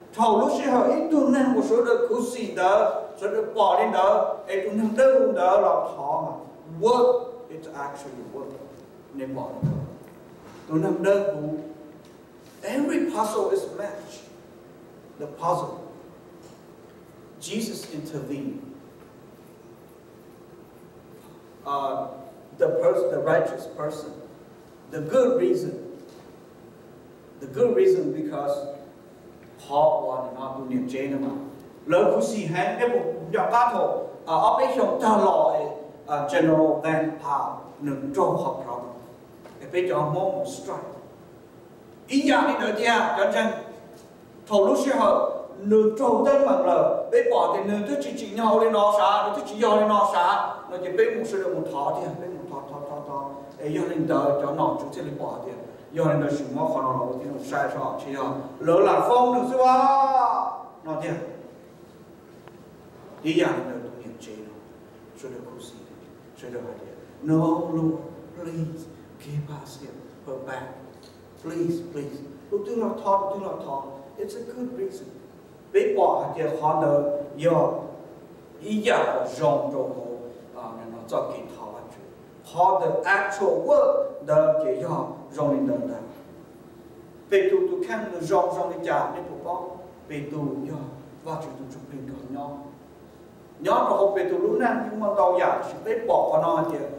Thaum lub sij hawm ib tug neeg uas sawv daws khuv xim ntawd, sawv daws pom li ntawd, es tus neeg dawb huv ntawd los thov mas work, it's actually work. Nej pom li ntawd, tus neeg dawb huv, every puzzle is matched. The puzzle. Jesus intervened. Uh, the person, the righteous person, the good reason, the good reason because qhov uas nim no tus niam tsev no mas lawv khuv xim heev. Nej puas nco qab thaum ob peb xyoos tag los, General Vance Powell nws raug qhov problem, es peb cov Hmoob mus strike. Ib yam li ntawd thiab cov ntseeg, thaum lub sij hawm nws raug teeb meem lawm, peb pom tias nws twb tsis tsim nyog ua li no sav, nws twb tsis yog li no sav no, ces peb mus sawv daws mus thov tiag, peb mus thov thov thov thov, es yog li ntawd cov nom tswv thiaj li pom tias yog li ntawd sim muab qhov no los ua tib zoo saib seb tsis yog lawv lam foob nws xwb as no tiag. Ib yam li ntawd tus niam tsev no, sawv daws khuv xim, sawv daws hais tias, No, Lord, please give us him, her back. Please, please. Tus twg los thov, tus twg los thov. It's a good reason. Peb pom hais tias qhov ntawd yog ib yam uas zoo rau hauv txoj kev thov Vajtswv. Qhov the actual work ntawd ces yog zoo li ntawd ntag. Petus tus kheej nws zoo zoo li cas nej puas paub? Petus yog Vajtswv tus ntsuj plig nrog nyob. Nyob rau hauv Petus lub neej yeej muaj ntau yam, tiam sis peb pom qhov no hais tias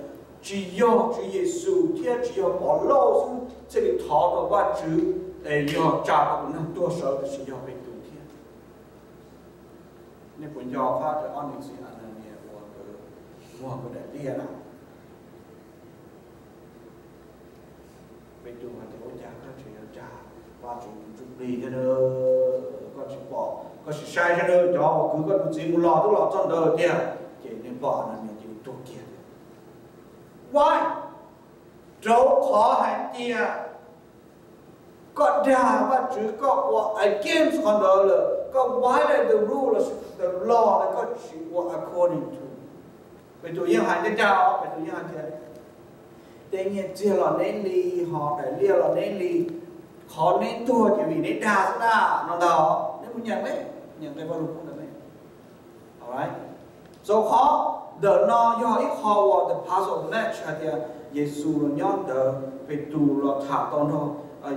tsis yog Tswv Yexus thiab tsis yog Povlauj xwb thiaj li thov rau Vajtswv es yog tsa rau tus neeg tuag sawv, tiam sis yog Petus thiab. Nej puas nco qab tias ob niam txiv Ananias uas nkawd muag nkawd daim tiab na? Petus hais tias, Ua cas koj tseem yuav tsa Vajtswv tus ntsuj plig thiab na? Koj tsis pom, koj tsis saib thiab na, cov uas kwv koj tus txiv mus los twb los txog ntawd tiag. Ces nej pom Ananias ces tuag kiag. Why? Rau qhov hais tias koj dag Vajtswv, koj ua against qhov ntawd lawm, koj violate the rule lossis the law, koj tsis ua according to. Petus yeej hais ncaj ncaj, Petus yeej hais tias, Tej nyiaj txiag los neb li, ho daim liaj los neb li, qhov neb tuag ces vim neb dag xwb na, no ntag. Neb mus nyeem, nyeem nqe Vajluskub ntawd. Alright. Txog qhov ntawm no yog ib qho uas the puzzle match hais tias Yexus los nyob ntawd, Petus los tham tau nrog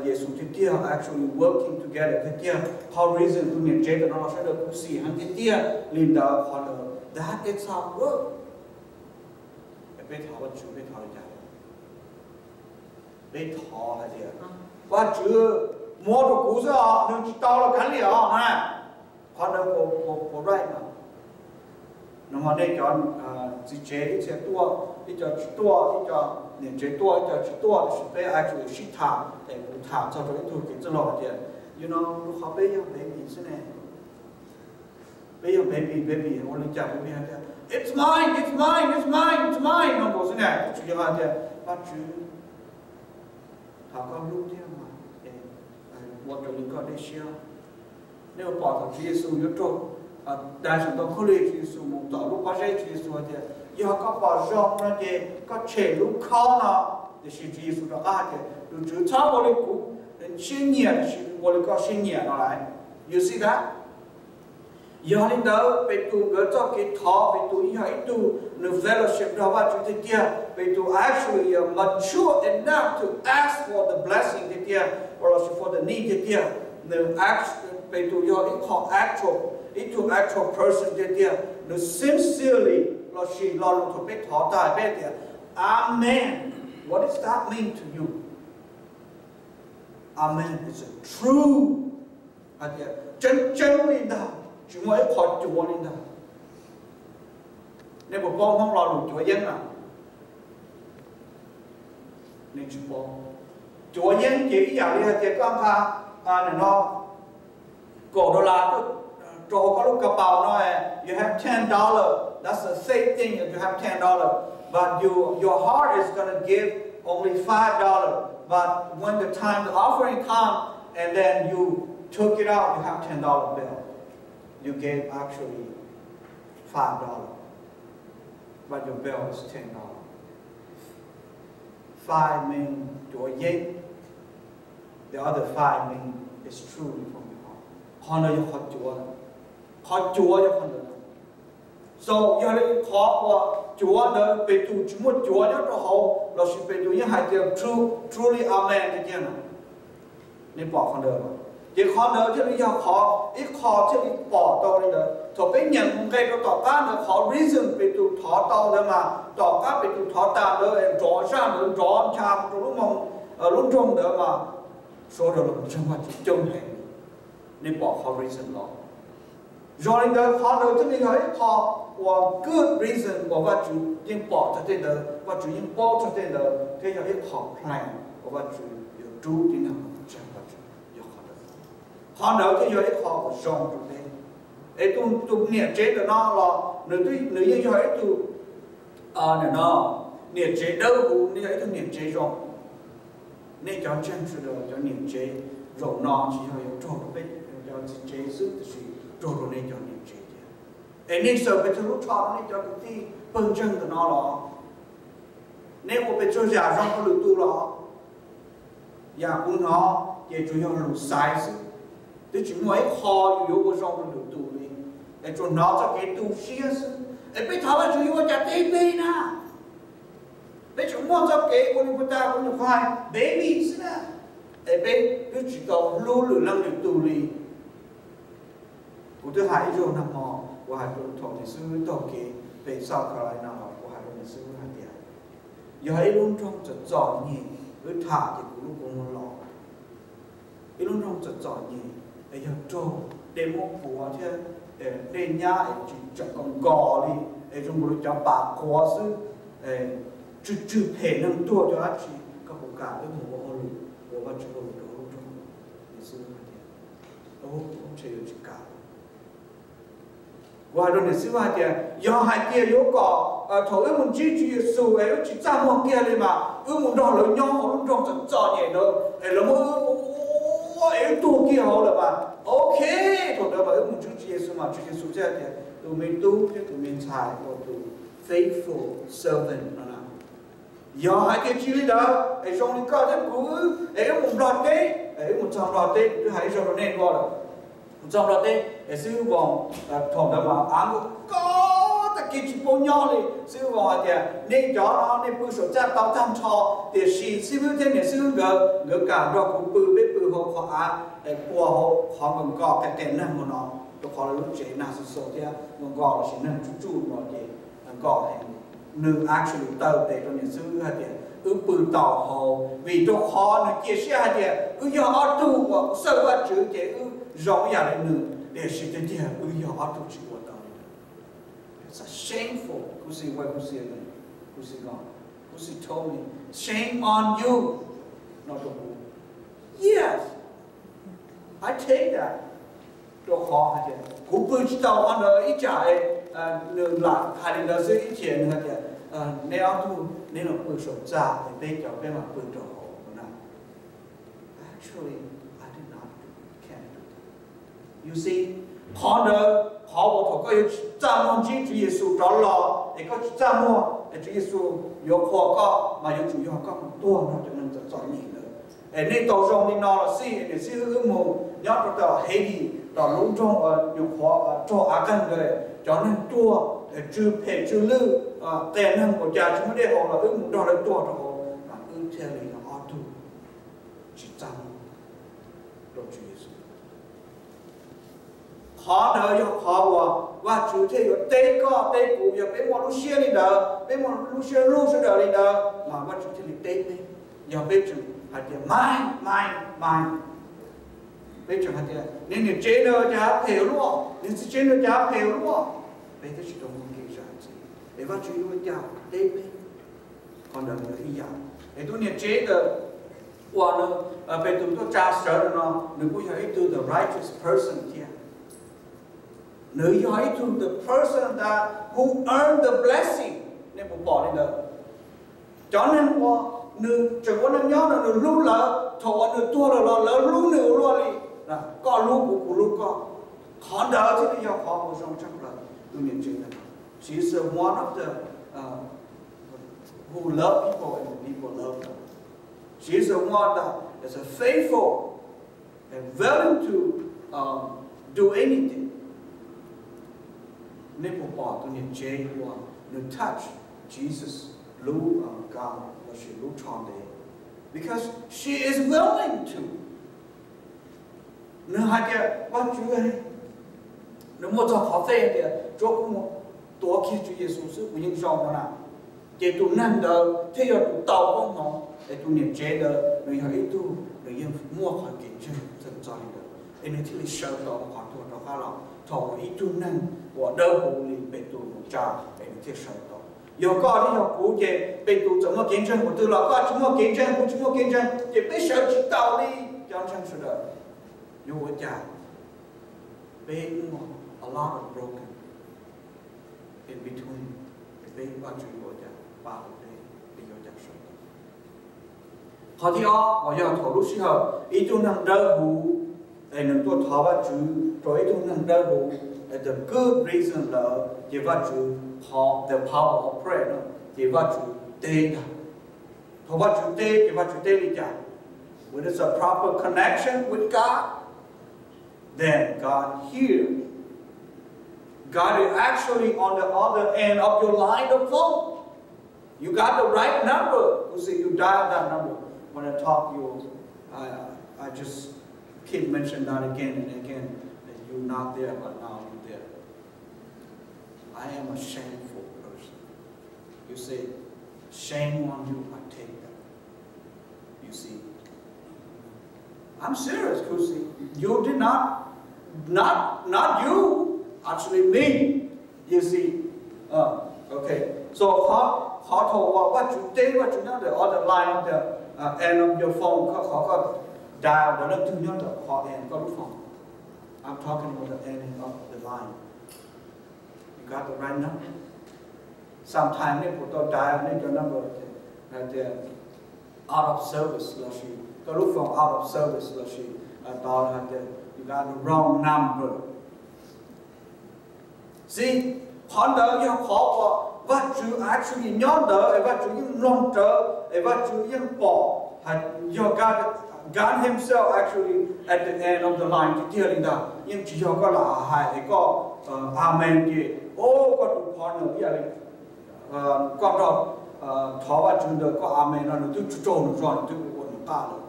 Yexus tiag tiag, actually working together tiag tiag. Qhov reason tus niam tsev ntawm no los sawv daws khuv xim heev tiag tiag li ntawd, qhov ntawd that is how work. Peb thov Vajtswv peb thov li cas? Peb thov hais tias, Vajtswv, muab rau kuv xwb os, nws tsis tau los kav liam os na. Qhov ntawd puas right no? No mas nej cov txiv tsev ib txhia tuaj, ib co tsis tuaj, ib co niam tsev tuaj, ib co tsis tuaj, tiam sis peb actually sib tham es kuv tham txog rau ib tug kev txwj laug hais tias, you know, rau qhov peb yog baby xwb ne. Peb yog baby, baby ua li cas baby hais tias, It's mine, it's mine, it's mine, it's mine no nkaus xwb ne. Tus tswv yog hais tias, Vajtswv, thov koj hlub thiab mas, ua raws li koj dej siab. Nej ua pom thaum Tswv Yexus yuav raug dai saum ntoo khaub lig, Tswv Yexus mus tom lub pob zeb, Tswv Yexus hais tias, Yog koj pom zoo no ces koj tshem lub khob no. Tiam sis Tswv Yexus rov qab hais tias, Tus Tswv, txhob ua li kuv siab nyiam, tiam sis ua li koj siab nyiam no lauj. You see that? Yog li ntawd, Petus nkawd txoj kev thov, Petus yog ib tug nws fellowship nrog Vajtswv tiag tiag. Petus actually mature enough to ask for the blessing tiag tiag, or else for the need tiag tiag. Nws, Petus yog ib qho actual, ib tug actual person tiag tiag. Nws sincerely, lossis lo lus thaum peb thov tag peb tias, Amen. What does that mean to you? Amen is a true, hais tias tseeb tseeb li ntag, tsis muaj ib qho cuav li ntag. Nej puas paub Hmoob lo lus cuav yeeb na? Nej tsis paub. Cuav yeeb ces ib yam li hais tias koj nqa, nim no kaum dollar tuaj rau hauv koj lub ka paus no, you have ten dollar, that's the same thing, you have ten dollar, but you, your heart is gonna give only five dollar, but when the time the offering come and then you took it out, you have ten dollar bill. You gave actually five dollar, but your bill is ten dollar. Five mean cuav yeeb. The other five mean it's truly from your heart. Qhov ntawd yog qhov cuav, qhov cuav yog qhov ntawd. So yog li qhov uas cuav ntawd Petus tsis muaj cuav nyob rau hauv lossis Petus yeej hais tias truly amen tiag tiag no. Nej pom qhov ntawd, ces qhov ntawd thiaj li yog qhov ib qho thiaj li pom tau li ntawd. Thaum peb nyeem nqe rau tom qab ntawd qhov reason Petus thov tau ntawd mas tom qab Petus thov tas ntawd nrov zaj ntawd nrov ncha rau lub moos, lub nroog ntawd mas suav rau los ntseeg Vajtswv coob heev. Nej pom qhov reason los zoo li ntawd, qhov ntawd thiaj li yog ib qho uas good reason uas Vajtswv yeej pom txog tej ntawd, Vajtswv yeej paub txog tej ntawd thiab yog ib qho plan uas Vajtswv yuav rub tib neeg mus ntseeg Vajtswv. Yog qhov ntawd, qhov ntawd thiaj yog ib qho uas zoo rau peb. Es tus niam tsev ntawm no los nws yeej yog ib tug, no, niam tsev dawb huv, nws yog ib tug niam tsev zoo. Nej cov ntseeg sawv daws cov niam tsev zaum no tsis yog yuav raug rau peb cov txiv tsev xwb, tiam sis raug rau nej cov niam tsev thiab. Es nej xaws pes tsawg lub tsho rau nej cov kwv tij pawg ntseeg ntawm no los? Nej ua pes tsawg yam zoo rau lwm tus los? Yam kuv hnov ces tsuas yog lus xaiv xwb, twb tsis muaj ib qho yus yuav ua zoo rau lwm tus li, es tsuas hnov txoj kev tu siab xwb. Es peb thov Vajtswv yuav ua cas teb peb na? Peb tseem muaj txoj kev ua li puag ta kuv nyuam qhuav hais baby xwb na, es peb twb tsis tau hlub lwm leej lwm tus li. Kuv twb hais ib zaug nag hmo, kuv hais rau thaum niam xib hwb taug kev pem South Carolina los kuv hais rau niam xib hwb hais tias, yog ib lub nroog txom txom nyem wb tham ces kuv lub kua muag los. Ib lub nroog txom txom nyem es yog raug dej muab puav thiab dej nyab es tsis tseem kom nkos li, es zoo nkaus li cov pas quav xwb, tsw tsw phem neeg tuag cov dab tsi, koj puas kam wb mus ua hauj lwm, ua Vajtswv hauj lwm rau lub nroog? Niam xib hwb hais tias, kuv ntshe yuav tsis kam. Kuv hais rau niam xib hwb hais tias yog hais tias yuav kom thaum wb mus ntsib Tswv Yexus es wb tsis txaj muag kiag li mas wb mus nrog lawv nyob hauv lub nroog txom txom nyem ntawd es lawv muab wb ua es wb tuag kiag hauv lawm mas ok, thaum ntawd mas wb mus ntsib Tswv Yexus mas Tswv Yexus thiaj hais tias tus me tub thiab tus me ntxhais uas tus faithful servant no na. Yog hais tias tsis li ntawd es zoo li koj thiab kuv es wb mus Nplog teb, es wb mus txog Nplog teb, kuv twb hais ib zaug rau nej ko lawm, mus txog Nplog teb es xib hwb Voos, thaum ntawd mas av nkauj koj tag kis tsis paub nyob li, xib hwb Voos hais tias nej cov no nej pw saum txaj tau tag nrho, tiam sis xib hwb thiab niam xib hwb nkawd, nkawd kam nrog kuv pw, peb pw hauv qhov av, pua hauv qhov nkos nkos qias qias neeg mus no, rau qhov lawv lub tsev nag xo xo thiab nkos nkos lossis neeg tsuj tsuj no ces nkos heev. Nws actually taw tes rau niam xib hwb hais tias wb pw tau hauv vim rau qhov nws cia siab hais tias wb yog ob tug uas xawj Vajtswv ces wb zoo ib yam li nws, tiam sis tiag tiag wb yog ob tug tsis ua tau li ntawd. It's a shameful, kuv xi ua kuv xi, kuv xi ko, kuv xi told me, shame on you, no rau kuv. Yes, I take that. Rau qhov hais tias kuv pw tsis tau qhov ntawd ib tsam nws lam hais li ntawd xwb ib chim nws hais tias neb ob tug neb los pw saum txaj es peb cov peb mam pw rau hauv no na. Actually, I did not can do that. You see, qhov ntawd qhov uas thaum koj yuav tsis txaj muag ntsib Tswv Yexus rov los es koj tsis txaj muag es Tswv Yexus yuav qhuas koj mas yuav tsum yog koj mus tuag nrog cov neeg txom txom nyem ntawd. Es nej tau zoo li no los xij, niam xib hwb wb mus nyob rau tom Haiti, tom lub nroog nyuam qhuav raug av qeeg ntawd, cov neeg tuag, tsw phem tsw lwj, qias neeg ua cas tsis muaj dej haus los wb mus nrog lawv tuag rau hauv mas wb thiaj li yog ob tug tsis txaj muag rau Tswv Yexus. Qhov ntawd yog qhov uas Vajtswv thiaj yuav teb koj teb kuv. Yog peb muaj lub siab li ntawd, peb muaj lub siab hlub sawv daws li ntawd mas Vajtswv thiaj li teb peb. Yog peb tseem hais tias, Maiv, maiv, maiv, peb tseem hais tias, Niag niam tsev ntawd cas phem ua luaj, niag txiv tsev ntawd cas phem ua luaj, peb twb tsis tau muaj kev zam txim es Vajtswv yuav ua cas teb peb? Qhov ntawd yog ib yam. Es tus niam tsev ntawd uas nws, Petus tuaj tsa sawv ntawm no, nws kuj yog ib tug the righteous person thiab. Nws yog ib tug the person that who earned the blessing. Nej puas pom li ntawd? Cov neeg uas nws tseem ua neej nyob no nws hlub lawv, thaum uas nws tuag lawm los lawv hlub nws ua luaj li. Koj hlub kuv, kuv hlub koj. Qhov ntawd thiaj li yog qhov uas zoo tshaj plaws tus niam tsev ntawd. She's the one of the who love people and the people love her. She's the one that is a faithful and willing to, um, do anything. Nej puas pom tus niam tsev uas nws touch Jesus lub gown lossis lub tsho ntev? Because she is willing to. Nws hais tias, Vajtswv, nws muaj txog qhov faith tias, Tsuav kuv mus tuav kiag Tswv Yexus xwb kuv yeej zoo no na. Ces tus neeg ntawd thiaj yog tus tau koob hmoov, es tus niam tsev ntawd nws yog ib tug nws yeej muaj qhov kev ntseeg txawm txog li ntawd, es nws thiaj li sawv tau qhov tuag rov qab los. Thaum uas ib tug neeg uas dawb huv li Petus mus tsa, es nws thiaj sawv tau. Yog koj thiab yog kuv ces Petus txawm muaj kev ntseeg qhov twg los koj tsis muaj kev ntseeg, kuv tsis muaj kev ntseeg, ces peb sawv tsis tau li. Cov ntseeg sawv daws, yuav ua cas? Peb muaj a lot of broken in between, peb Vajtswv yuav ua cas pab tau peb, peb yuav ua cas sawv tau? Qhov thib ob uas yog thaum lub sij hawm ib tug neeg dawb huv es nws tuaj thov Vajtswv rau ib tug neeg dawb huv, the good reason lawm, ces Vajtswv, qhov the power of prayer no, ces Vajtswv teb ntag. Thaum Vajtswv teb ces Vajtswv teb li cas? When it's a proper connection with God, then God hears. God is actually on the other end of your line of phone. You got the right number. You see, you dial that number. When I talk, you, I, I just keep mentioning that again and again. That you're not there, but now you're there. I am a shameful person. You say, shame on you, I take that. You see, I'm serious, Kusi. You did not, not, not you, actually me. You see, uh, okay. So qhov, qhov thaum uas Vajtswv teb, Vajtswv nyob ntawm on the line, the uh, end of your phone, qhov, qhov koj dial ntawd leej twg nyob ntawm qhov end koj lub phone. I'm talking about the end of the line. You got the right number. Sometimes nej puas tau dial nej cov number hais tias out of service lossis koj lub phone out of service lossis tau hais tias you got the wrong number. See, qhov ntawd yog qhov uas Vajtswv actually nyob ntawd es Vajtswv yeej mloog rawv es Vajtswv yeej pom, yog God, God himself actually at the end of the line tiag tiag li ntag, yeej tsis yog koj lam hais es koj amen ces o koj tus phov nws ib yam li koj nrog thov Vajtswv ntawd koj amen no nws twb tsis raug nws zog nws twb ua nws qaj lawm.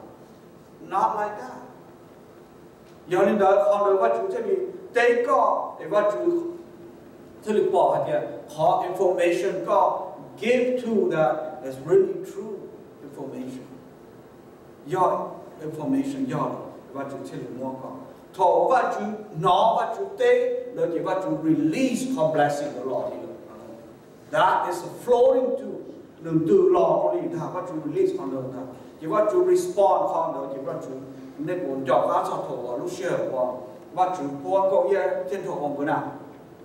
Not like that. Yog li ntawd qhov ntawd Vajtswv thiaj li teb koj es Vajtswv thiaj li pom hais tias qhov information koj give to that is really true information. Yog information yog lawm Vajtswv thiaj li muab koj. Thaum Vajtswv hnov Vajtswv teb lawm ces Vajtswv release qhov blessing ntawd los li lawm. That is a flowing to, nws ntws los rau li ntag, Vajtswv release qhov ntawd ntag. Ces Vajtswv respond qhov ntawd ces Vajtswv, nej puas nco qab txog thaum uas lub sij hawm uas Vajtswv puab Nkauj Iab thiab Nraug Oos nkawd na?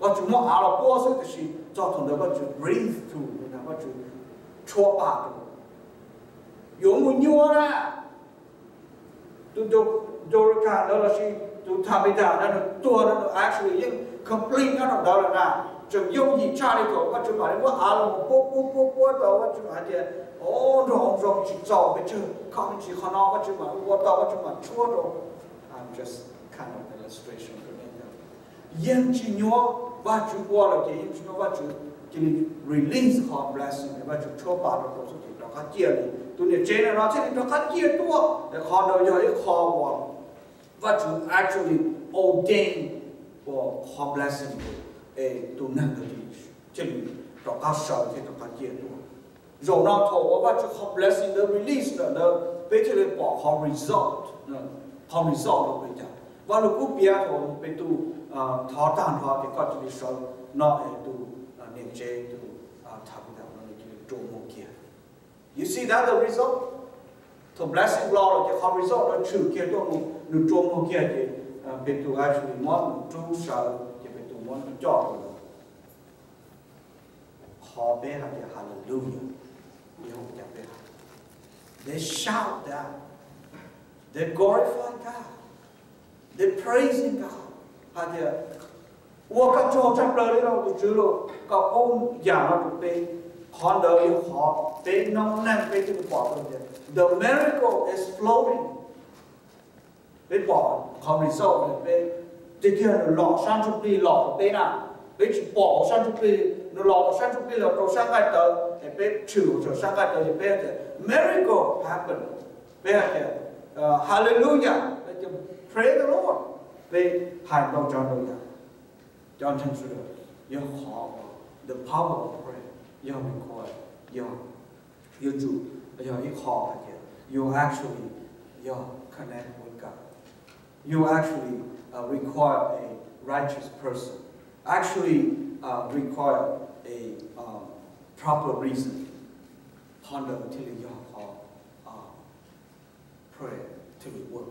Vajtswv muab av los puab xwb tiam sis txog thaum ntawd Vajtswv breathe through, Vajtswv tshuab pa rau. Yuav mus nyuaj na. Tus Dorcas ntawd lossis tus Tabitha ntawd nws tuag no nws actually yeej complete nyob rau ntawd lawm na. Tseem yooj yim tshaj li thaum Vajtswv mam li muab av los puab puab puab puab tau Vajtswv hais tias, o, nraug zoo tsis txaus pes tsawg, kho me ntsis qhov no Vajtswv mam li ua tau, Vajtswv mam tshuab rau. I'm just kind of illustration. Yeej tsis nyuaj, Vajtswv ua lawm ces yeej tsis nyuaj, Vajtswv cia li release qhov blessing es Vajtswv tshuab pa rau tau xwb ces rov qab ciaj li. Tus niam tsev no thiaj li rov qab ciaj tuaj es qhov ntawd yog ib qho uas Vajtswv actually ordain uas qhov blessing es tus neeg ntawd thiaj li rov qab sawv thiab rov qab ciaj tuaj. Zaum no thaum uas Vajtswv qhov blessing ntawd release lawm ntawd peb thiaj li pom qhov result, qhov result los li cas. Vaj lug kub piav thaum Petus thov tag nrho ces koj cia li sawv no es tus niam tsev tus Tabitha no nws cia li rua muag kiag. You see that the result? Thaum blessing los lawm ces qhov result no tshwm kiag tuaj mus, nws rua muag kiag ces Petus actually muab nws rub sawv ces Petus muab nws coj rau. Qhov peb hais tias hallelujah, yog ua cas peb hais? They shout that. They glorify God. They praising God. Hais tias, ua koj tsaug tshaj plaws li lauj tus Tswv lauj, koj pub yam no rau peb. Qhov ntawd yog qhov peb noob neej peb thiaj li pom tau tias the miracle is flowing. Peb pom qhov result, peb Tiag tiag nws los sab ntsuj plig los rau peb na, peb tsis pom hauv sab ntsuj plig, nws los rau sab ntsuj plig los rau sab nqaij tawv es peb tshwm hauv sab nqaij tawv ces peb tias miracle happen, peb hais tias hallelujah, peb tias praise the Lord, peb hais ntau tsav ntau yam. Cov ntseeg sawv daws, yog qhov the power of prayer yog require, yog yuav tsum yog ib qho hais tias you actually yog connect with God. You actually uh, require a righteous person. Actually uh, require a um, proper reason. Qhov ntawd thiaj li yog qhov uh, prayer thiaj li work.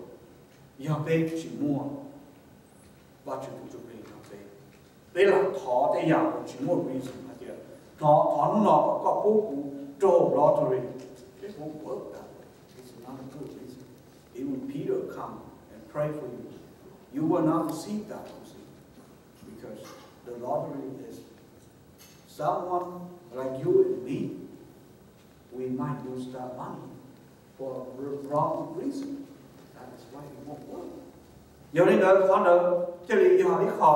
Yog peb tsis muaj Vajtswv tus ntsuj plig nrog peb, peb lam thov tej yam uas tsis muaj reason hais tias thov, thov hnub no kom koj pub kuv raug lottery, peb pub work that. This is not a good reason. Even Peter come and pray for you, you will not receive that blessing because the lottery is someone like you and me, we might use that money for a wrong reason. That is why it won't work. Yog li ntawd qhov ntawd thiaj li yog ib qho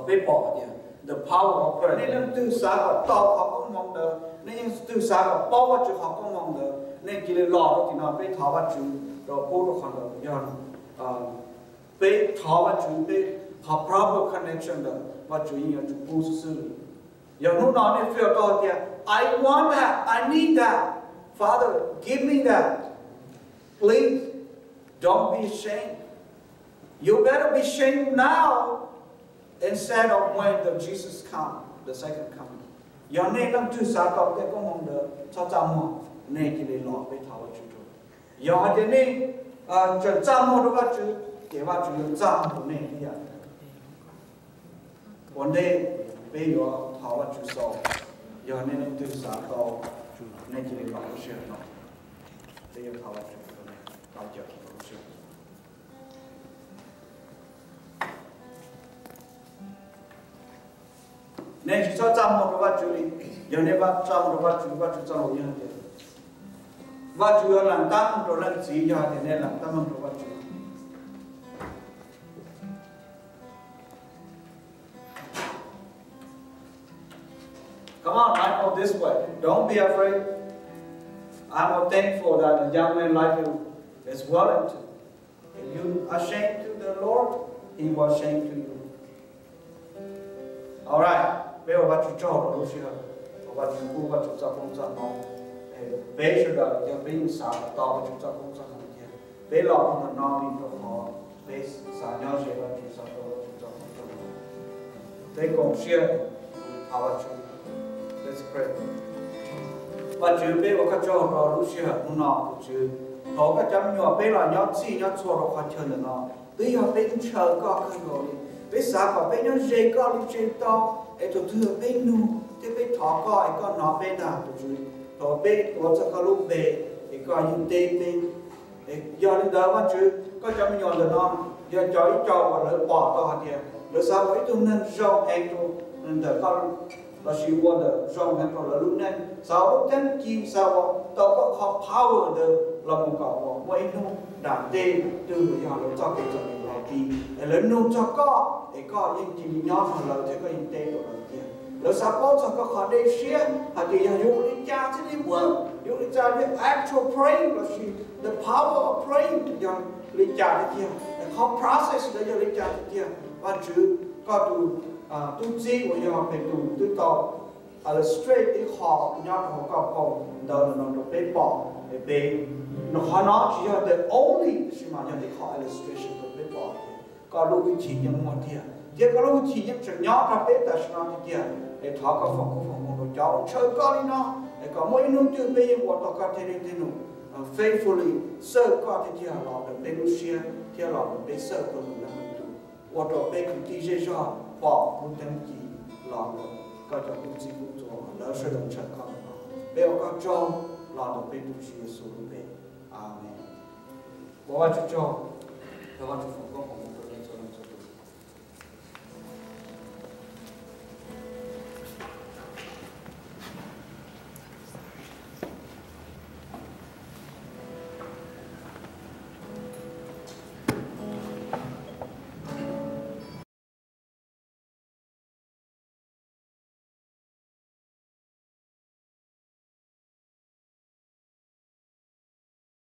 peb pom tias the power of prayer. Nej leej twg xav kom tau qhov koob hmoov ntawd, nej leej twg xav kom paub Vajtswv qhov koob hmoov ntawd, nej cia li los rau tim no, peb thov Vajtswv rau pub rau qhov ntawd. Yog peb thov Vajtswv, peb qhov proper connection ntawd Vajtswv yeej yuav tsum pub xwb xwb li. Yog hnub no nej feel tau tias I want that, I need that, Father, give me that, please, don't be ashamed. You better be ashamed now instead of when the Jesus come, the second coming. Yog nej leej twg xav tau tej koob hmoov ntawd, txhob txaj muag, nej cia li los peb thov Vajtswv rau. Yog hais tias nej tseem txaj muag rau Vajtswv, ces Vajtswv yuav txaj muag rau nej ib yam. Ua ntej peb yuav thov Vajtswv xaus, yog nej leej twg xav tau, nej cia li los lub sij hawm no, peb yuav thov Vajtswv rau nej, thov caw rau lub sij hawm. Nej tsis txhob txaj muag rau Vajtswv li. Yog nej txaj muag rau Vajtswv, Vajtswv txoj lus yeej hais tias Vajtswv yuav lees tab meeg rau leej txiv yog tias nej lees tab meeg rau Vajtswv. Come on, Michael, this way. Don't be afraid. I'm thankful that a young man like you is willing to. If you are ashamed to the Lord, He will shame to you. Alright, peb ua Vajtswv tsaug rau lub sij hawm uas Vajtswv pub Vajtswv txoj koob txoj hmoov. Peb sawv daws yog peb yeej xav tau Vajtswv txoj koob txoj hmoov tiag, peb los rau ntawm no vim rau qhov peb xav nyob ze Vajtswv, xav tau Vajtswv txoj koob txoj hmoov. Peb koom siab thov Vajtswv. Let's pray. Vajtswv, peb ua koj tsaug rau lub sij hawm hnub no, tus Tswv. Thaum koj cov me nyuam peb los nyob txhij nyob txhua rau qhov chaw ntawm no, twb yog peb ntshaw koj kawg nkaus li. Peb xav kom peb nyob ze koj li ze tau, es thaum twg peb nug thiab peb thov koj es koj hnov peb ntag, tus Tswv. Thaum peb tuav txog koj lub npe es koj yeej teb peb. Yog li ntawd Vajtswv, koj cov me nyuam ntawm no yog cov ib co uas lawv pom tau hais tias lawv xav ua ib tug neeg zoo heev rau ntawm koj, lossis ua ntawm zoo heev rau lawv lub neej, xav ua lub teeb ci, xav ua tau koj qhov power ntawd los mus kom uas muaj ib hnub nram ntej twg yog lawv txoj kev txom nyem los tis es lawv nug txog koj es koj yeej cia li nyob nrog lawv thiab koj yeej teb rau lawv tiag. Lawv xav paub txog koj qhov dej siab hais tias yog yuav ua li cas thiaj li ua, yuav ua li cas li actual praying lossis the power of praying yog li cas tiag tiag, qhov process ntawd yog li cas tiag tiag. Vajtswv, koj tus tub txib uas yog Petus twb tau illustrate ib qho nyob rau hauv koj phau ntawv no rau peb pom, peb, qhov no tsis yog the only, tab sis mas yog ib qho illustration rau peb pom tias koj lub hwj chim yeej muaj tiag thiab koj lub hwj chim yeej tseem nyob rau peb tam sim no tiag tiag. Es thov koj foom koob foom hmoov rau cov uas ntshaw koj li no, es kom muaj ib hnub twg peb yeej ua tau koj tej dej tej num faithfully, xawj koj tiag tiag los ntawm peb lub siab thiab los ntawm peb xawj rau tus neeg tus, ua rau peb kwv tij zej zog pom lub teeb ci los ntawm koj cov tub txib tub txua uas lawv sawv daws ntshaw koj li no. Peb ua koj tsaug los ntawm peb tus Tswv Yexus lub npe, amees. Ua Vajtswv tsaug, thov Vajtswv foom koob foom hmoov.